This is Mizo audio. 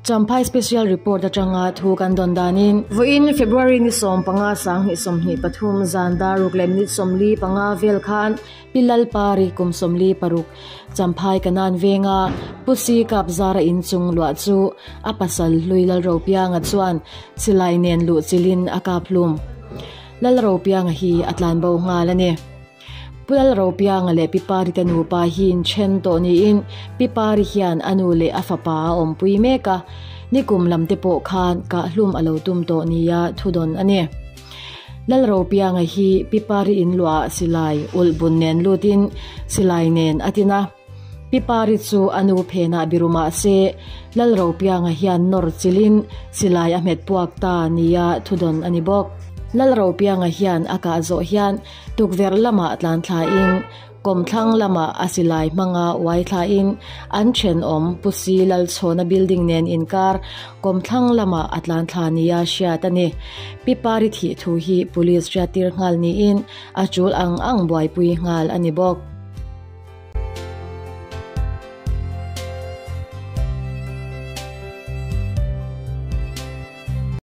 Champhai Special Report atanga thu kan dawn danin. Vawiin February ni 15 2023 zan dar ruk leh minute 45 vel khan Pi Lalpari kum 46 Champhai Kanan venga Pu Si Kapzara inchung luah chu a pasal hlui Lalropianga chuan silai nen luh chilhin a kap hlum. Lalropianga hi a tlanbo nghal a ni. Pu Lalropianga leh Pi Pari te nupa hi inthen tawh niin Pi Pari hian a nu leh a fapa a awmpui mek a, nikum lam te pawh khan kahhlum a lo tum tawh nia thudawn a ni. Lalropianga hi Pi Pari inluah ah silai ulh bun nen lutin silai nen a tin a. Pi Pari chu a nu phenah biru mah se Lalropianga hian nawr chilhin silai a hmet puak ta nia thudawn a ni bawk. Lalropianga hian a kah zawh hian Tukverh lamah tlan thlain, kawmthlang lamah a silai hmanga uai thlain an thenawm Pu Si Lalchhawna building nen inkar kawmthlang lamah a tlan thla nia hriat a ni. Pi Pari thih thu hi Police hriattir nghal niin a tul ang ang buaipui nghal a ni bawk.